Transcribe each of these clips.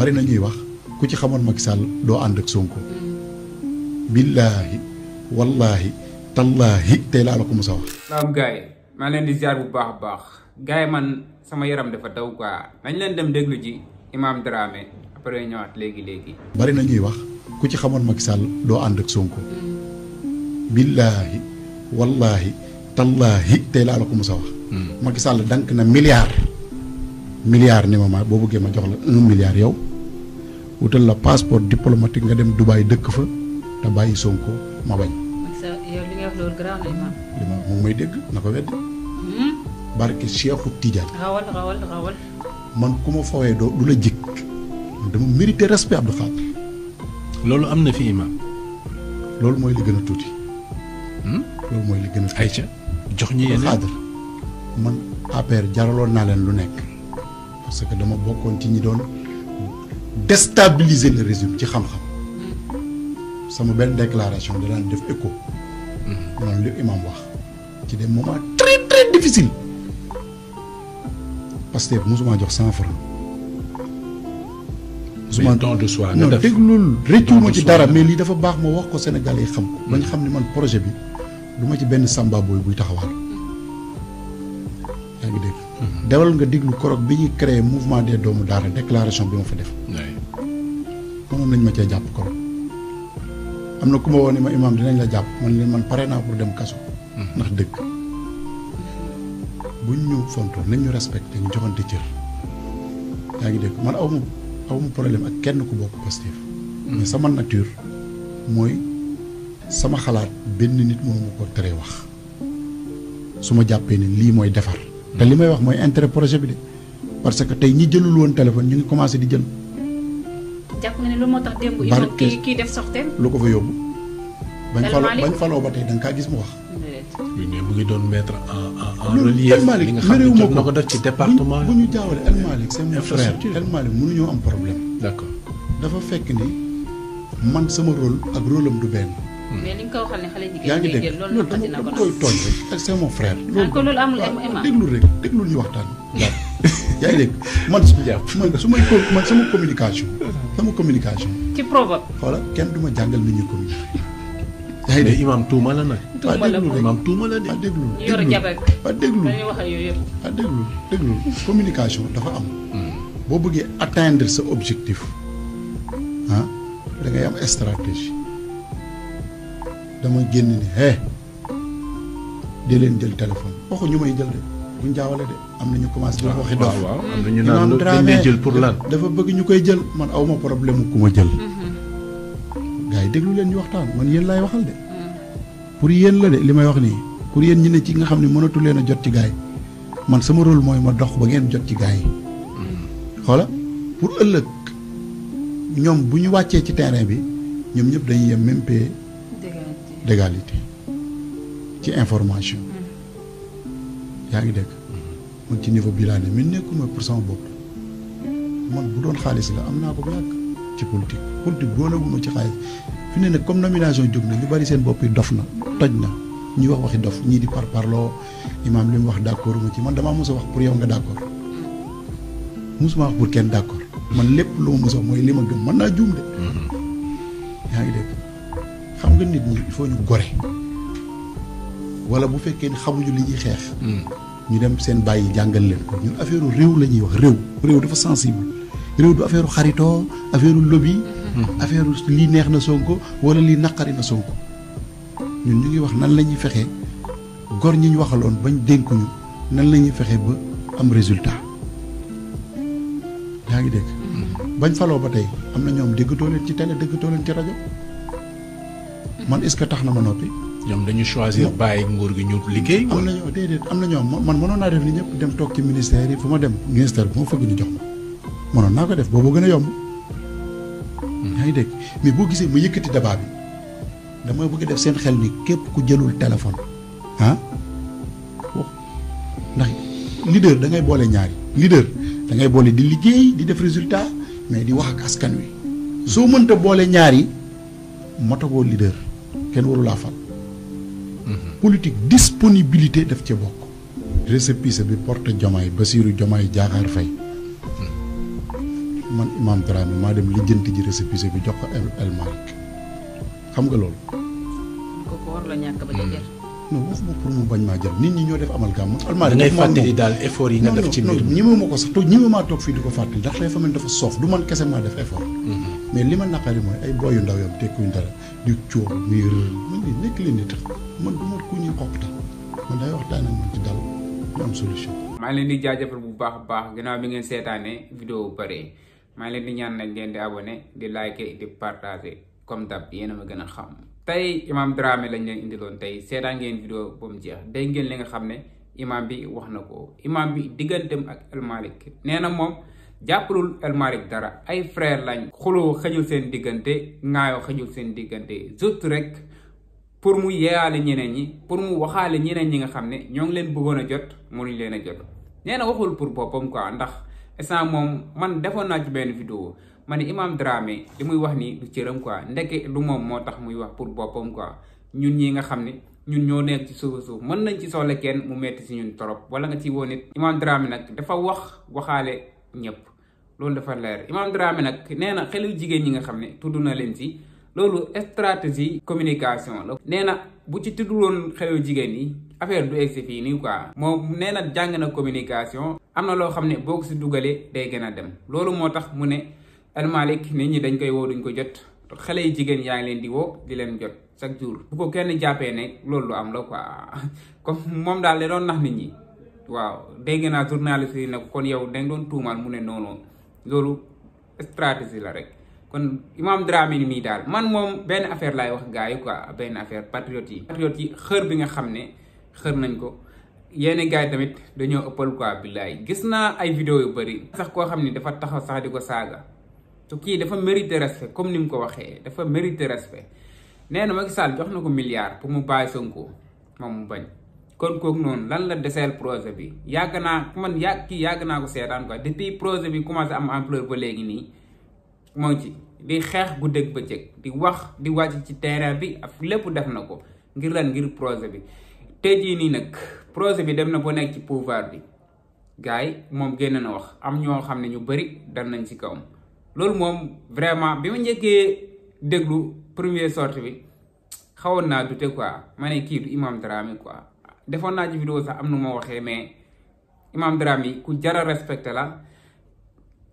bari na ñuy wax ku ci xamoon Macky Sall doo ànd ak Sonko. billaahi wallaahi tallaahi tey laa la ko mos a wax. salaam gars yi maa leen di ziar bu baax a baax gars yi man sama yaram dafa daw quoi nañ leen dem déglu ji Imam Dramé après ñëwaat léegi. bari na ñuy wax ku ci xamoon Macky Sall doo ànd ak Sonko. billaahi wallaahi tallaahi tey laa la ko mos a wax. Macky Sall dank na milliard ni ma boo bëggee ma jox la 1 milliard yow wutal la passeport diplomatique nga dem Dubaï dëkk fa te bàyyi Sonko ma bañ. yow li nga wax loolu garaaw na Imam. li ma moom may dégg na ko weddi. barke Cheikhu Tidiane. rawal. man ku ma fawee doo du la jik man dama mérité respect Abdou Khadre. loolu am na fi Imam. loolu mooy li gën a tuuti. loolu mooy li gën a tuuti. ayca jox ñu yeneen Khadre man APR jaraloon naa leen lu nekk parce que dama bokkoon ci ñi doon déstabiliser le régime ci xam-xam. sama benn déclaration da daan def écho. noonu li Imam wax ci des moments très très difficiles. parce que musuma jox 100 francs. musuma don de soi non déglul rëccuwuma ci dara mais lii dafa baax ma wax ko Sénégalais yi xam ko. ba ñu xam ne man projet bi du ma ci benn samba booy buy taxawal. yaa ngi dégg. dewal nga déglu korog bi ñuy créé mouvement des doomu daara déclaration bi ma fa def. mënoon nañ ma cee jàpp korog. am na ku ma woo ne ma Imam dinañ la jàpp man leen man pare naa pour dem kaso. ndax dëgg buñ ñu fontoon nañ ñu respecté ñu joxante cër. yaa ngi dégg man aw ma problème ak kenn ku bokk Pastef. mais sama nature mooy sama xalaat benn nit mënu ma ko tere wax su ma jàppee ne lii mooy defar. te li may wax mooy intérêt projet bi de parce que tey ñi jëlul woon téléphone ñu ngi commencé di jël. jàpp nga ne lu moo tax démb Imam kii def sorteem lu ko fa yóbbu. bañ faloo ba tey da nga kaa gis mu wax. oui mais mu ngi doon mettre en relief li nga xam ne jot na ko def ci département. bu ñu jaawale El Malick c'est mon frère El Malick mënuñoo am problème. d'accord dafa fekk ni man sama rôle ak rôle am du benn. mais li nga ko waxal ne xale yaa ngi jigéen dégg loolu loolu dama koy tooñ rek c'est mon frère. loolu amul Imam déglul rek déglul ñu waxtaan. yaa ngi dégg man sama communication. ci provoque. voilà kenn du ma jàngal nit ñi communiquer. yaa ngi dégg Imam tuuma la nag. tuuma la moom Imam tuuma la de. yor jabar déglu dañuy wax ak yooyu yëpp. déglu communication dafa am. boo bëggee atteindre sa objectif da ngay am stratégie. dama génn ni di leen jël téléphone waxu ñu may jël de buñ jaawale de am na ñu commencé di waxi dof. waaw am na ñu naan dañ lay jël pour lan. dafa bëgg ñu koy jël man awma problème mu ku ma jël. gars yi déglu leen ñu waxtaan man yéen laay waxal de. pour yéen la de li may wax nii pour yéen ñi ne ci nga xam ne mënatu leen a jot ci gars yi man sama rôle mooy ma dox ba ngeen jot ci gars yi. xoola pour ëllëg ñoom bu ñu wàccee ci terrain bi ñoom ñëpp dañuy yem même pied d'égalité ci information. yaa ngi dégg man ci niveau bi laa ne mi nekkuma pour sama bopp man bu doon xaalis la am naa ko bu yàgg ci politique doonaguma ci xaalis fi ne nag comme nomination jóg na ñu bari seen bopp yi dof na toj na ñuy wax waxi dof ñii di parparloo Imam li mu wax d'accord ma ci man damaa mos a wax pour yow nga d'accord mosuma wax pour kenn d'accord man lépp lu ma mos a wax mooy li ma gëm mën naa juum de. yaa ngi dégg xam nga nit ñi il faut ñu gore wala bu fekkee ni xamuñu li ñuy xeex. ñu dem seen bàyyi jàngal leen ko ñun affaire réew la ñuy wax réew dafa sensible réew du affaire xaritoo affaire lobby. affaire lii neex na Sonko wala lii naqari na Sonko ñun ñu ngi wax nan la ñuy fexee gor ñi ñu waxaloon bañ dénkuñu nan la ñuy fexee ba am résultat. yaa ngi dégg. bañ faloo ba tey am na ñoom déggatoo leen ci télé déggatoo leen ci rajo man est-ce que tax na ma noppi. ñoom dañu choisir bàyyi nguur gi ñu liggéey. am na ñoo déedéet am na ñoom man mënoon naa def ni ñëpp dem toog ci ministère yi fu ma dem ministère bu ma fëgg ñu jox ma mënoon naa ko def boobu gën a yomb. yaa ngi dégg mais boo gisee ma yëkkati débat bi dama bëgg def seen xel ni képp ku jëlul téléphone ndax leader da ngay boole ñaari leader da ngay boole di liggéey di def résultat mais di wax ak askan wi soo mënta boole ñaari motagoo leader kenn waru laa fal. politique disponibilité daf ca bokk. récépissé bi porte Diomaye Bassirou Diomaye Diakhar Faye man Imam Dramé maa dem lijjanti ji récépissé bi jox ko El Malick xam nga loolu. kooku war la ñàkk ba jël. non waxuma pour mu bañ maa jël nit ñi ñoo def amalgame man. El Malick da ngay fàttali daal effort yi nga def ci mbir mi. ñemewuma ko sax ñemewuma toog fii di ko fàttali ndax dafa mel dafa soof du man kese maa def effort. mais li ma naqari mooy ay boy yu ndaw yam tekkuñ dara di coow muy rër man de nekk leen di tax man du ma ku ñuy xoqtal man day waxtaan ak man ci dal ñu am solution. maa ngi leen di jaajëfal bu baax a baax gannaaw bi ngeen seetaanee vidéo bu pare maa ngi leen di ñaan nag ngeen di abonné di liker di partager comme d'hab yéen a ma gën a xam. tey Imam Dramé lañ leen indiloon tey seetaan ngeen vidéo ba mu jeex dégg ngeen li nga xam ne imam bi wax na ko imam bi digganteem ak El Malick nee na moom jàppalul El Malick dara ay frère lañ. xuloo xëjul seen diggante ŋaayoo xëjul seen diggante juste rek pour mu yeeyaale ñeneen ñi pour mu waxaale ñeneen ñi nga xam ne ñoo ngi leen bëggoon a jot mënuñ leen a jot nee na waxul pour boppam quoi ndax instant moom man defoon naa ci benn vidéo ma ne Imam Dramé li muy wax nii du cëram quoi ndeke du moom moo tax muy wax pour boppam quoi ñun ñi nga xam ne ñun ñoo nekk ci suuf mën nañ ci soxla kenn mu metti si ñun torop wala nga ci woo nit. Imam Dramé nag dafa waxaale ñëpp loolu dafa leer Imam Dramé nag nee na xelu jigéen ñi nga xam ne tudd na leen si loolu stratégie communication la. nee na bu ci tudduloon xelu jigéen yi affaire du egsi fii nii quoi moom nee na jàng na communication am na loo xam ne boo ko si dugalee day gën a dem loolu moo tax mu ne El Malick nit ñi dañ koy woo duñ ko jot xale yi jigéen yaa ngi leen di woo di leen jot chaque jour bu ko kenn jàppee ne loolu lu am la quoi comme moom daal da doon nax nit ñi waaw dégg naa journaliste yi nag kon yow dañ doon tuumal mu ne noonu loolu stratégie la rek kon Imam Dramé ni mii daal man moom benn affaire laay wax gars yi quoi benn affaire patriote yi xër bi nga xam ne xër nañ ko yenn gars yi tamit dañoo ëppal quoi billaay gis naa ay vidéo yu bëri sax koo xam ni dafa taxaw sax di ko saaga te kii dafa mérité respect comme ni mu ko waxee dafa mérité respect nee na Macky Sall jox na ko milliard pour mu bàyyi Sonko moom mu bañ kon kooku noonu lan la deseel projet bi yàgg naa ko seetaan quoi depuis projet bi commencé am ampleur ba léegi nii moo ci di xeex guddeeg bëccëg di wax di wàcc ci terrain bi ak lépp def na ko ngir lan ngir projet bi tey jii nii nag projet bi dem na ba nekk ci pouvoir bi gars yi moom génn na wax am ñoo xam ne ñu bëri dal nañ ci kawam loolu moom vraiment bi ma njëkkee déglu première sortie bi xawoon naa dute quoi ma ne kii du Imam Dramé quoi defoon naa ci vidéo sax am nu ma waxee mais Imam Dramé ku jara respecté la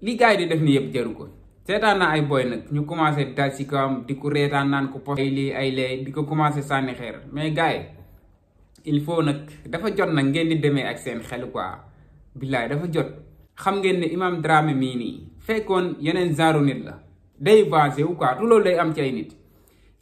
li gars yi di def ni yëpp jaru ko seetaan naa ay boy nag ñu commencé dal ci kawam di ko reetaan naan ko post ay lii ay lee di ko commencé sànni xeer mais gars yi il faut nag dafa jot nag ngeen di demee ak seen xel quoi billaay dafa jot xam ngeen ne Imam Dramé mii nii fekkoon yeneen genre nit la day basé wu quoi tu loolu day am ci ay nit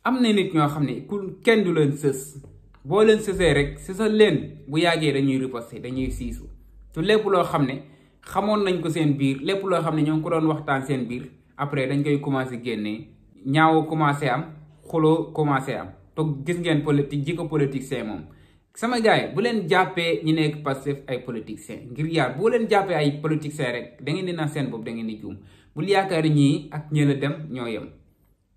am na nit ñoo xam ne ku kenn du leen sës boo leen sësee rek sësal leen bu yàggee dañuy riposter dañuy siisu te lépp loo xam ne xamoon nañ ko seen biir lépp loo xam ne ñoo ngi ko doon waxtaan seen biir après dañ koy commencé génnee ñaawoo commencé am xuloo commencé am te gis ngeen politique jikko politicien moom sama gars yi bu leen jàppee ñi nekk Pastef ay politiciens ngir yàlla boo leen jàppee ay politiciens rek da ngeen di naan seen bopp da ngeen di juum bul yaakaar ñii ak ñëla dem ñoo yem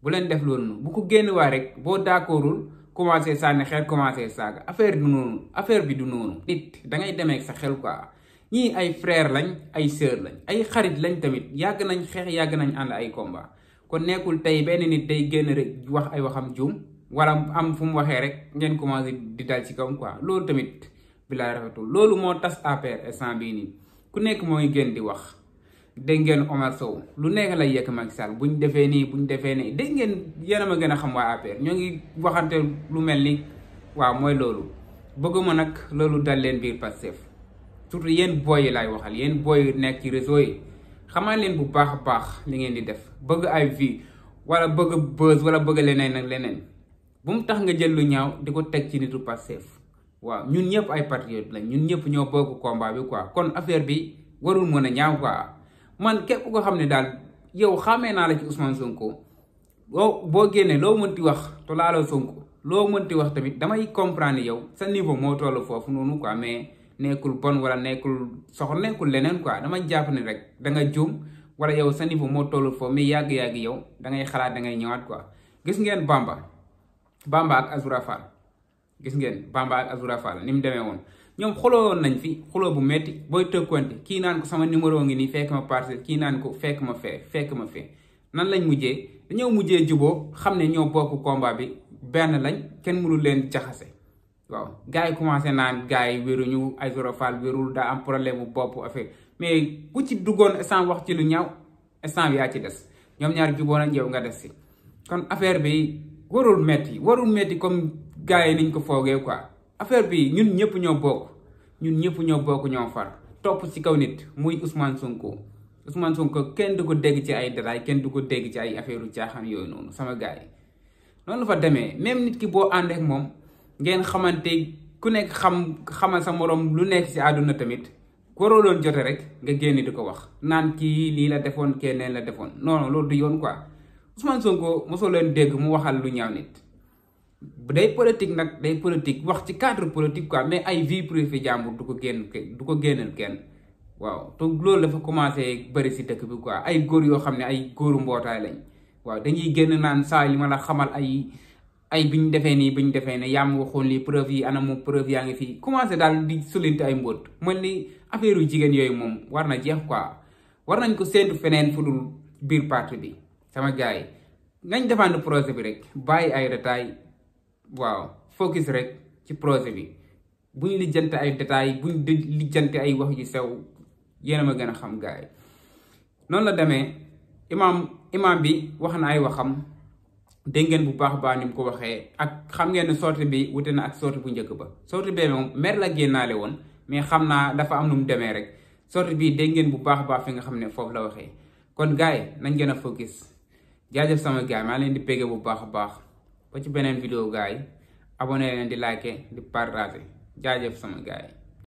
bu leen def loolu noonu bu ko génn waa rek boo d'accordul commencé sànni xel commencé saaga affaire du noonu affaire bi du noonu nit da ngay demee ak sa xel quoi ñii ay frère lañ ay sœur lañ ay xarit lañ tamit yàgg nañ xeex yàgg nañ ànd ay combat kon nekkul tey benn nit day génn rek wax ay waxam juum wala am fu mu waxee rek ngeen commencé di dal ci kawam quoi loolu tamit bilaay rafetul loolu moo tas APR instant bii nii ku nekk mooy gën di wax dégg ngeen Omar Sow lu nekk lay yekk Macky Sall buñ defee nii dégg ngeen yéen a ma gën a xam waa APR ñoo ngi waxante lu mel ni waaw mooy loolu bëgguma nag loolu dal leen biir Pastef surtout yéen booy yi laay waxal yéen booy nekk ci réseau yi xamaa leen bu baax a baax li ngeen di def bëgg ay vie wala bëgg buzz wala bëgg leneen ak leneen bu mu tax nga jël lu ñaaw di ko teg ci nitu Pastef waaw ñun ñëpp ay patriote lañ ñun ñëpp ñoo bokk combat bi quoi kon affaire bi warul mën a ñaaw quoi man képp ko xam ne daal yow xamee naa la ci Ousmane Sonko boo génnee loo mënti wax te laaloo Sonko loo mënti wax tamit damay comprendre yow sa niveau moo toll foofu noonu quoi mais nekkul bon wala nekkul soxla nekkul leneen quoi dama jàpp ne rek da nga juum wala yow sa niveau moo toll foofu mais yàgg-yàgg yow da ngay xalaat da ngay ñëwaat quoi gis ngeen Bamba ak Azoura Fall gis ngeen Bamba ak Azoura Fall ni mu demee woon ñoom xuloo nañ fi xuloo bu metti booy tëkkonte kii naan ko sama numéro ngi nii fekk ma parcelle kii naan ko fekk ma fee nan lañ mujjee dañoo mujjee juboo xam ne ñoo bokk combat bi benn lañ kenn mënul leen jaxase waaw gars yi commencé naan gars yi wéruñu ay Fall wérul daa am problème bu bopp affaire mais ku ci duggoon instant wax ci lu ñaaw instant bi yaa ci des ñoom ñaar juboo nañ yow nga des si kon affaire bi warul metti comme gars yi niñ ko foogee quoi affaire bi ñun ñëpp ñoo bokk ñoo far topp ci kaw nit muy Ousmane Sonko kenn du ko dégg ci ay détails kenn du ko dégg ci ay affaire u caaxaan yooyu noonu sama gars yi noonu la fa demee même nit ki boo ànd ak moom ngeen xamante ku nekk xamal sa morom lu nekk ci àdduna tamit waroo loon jote rek nga génn di ko wax naan kii lii la defoon keneen la defoon non loolu du yoon quoi Ousmane Sonko mosoo leen dégg mu waxal lu ñaaw nit day politique nag day politique wax ci cadre politique quoi mais ay vie privée jàmbur du ko génnal kenn waaw te loolu dafa commencé bëri si dëkk bi quoi ay góor yoo xam ne ay góoru mbootaay lañ waaw dañuy génn naan saa li ma la xamal ay bi ñu defee ne yaa ma waxoon lii preuve yi anamu preuve yaa ngi fii commencé daal di sulinte ay mbóot mën ni affaire yu jigéen yooyu moom war na jeex quoi war nañ ko séntu feneen fu dul biir parti bi sama gars yi nañ défendre projet bi rek bàyyi ay détails waaw focus rek ci projet bi buñ lijjante ay détails buñ lijjante ay wax yu sew yéen a ma gën a xam gars yi noonu la demee imam bi wax na ay waxam dégg ngeen bu baax baax ni mu ko waxee ak xam ngeen ne sortie bi wute na ak sortie bu njëkk ba sortie bee moom mer la génnaale woon mais xam naa dafa am nu mu demee rek sortie bi dégg ngeen bu baax baax fi nga xam ne foofu la waxee kon gars yi nañ gën a focus jaajëf sama gars yi maa leen di pégge bu baax a baax ba ci beneen vidéo gars yi abonné leen di like di partager jaajëf sama gars yi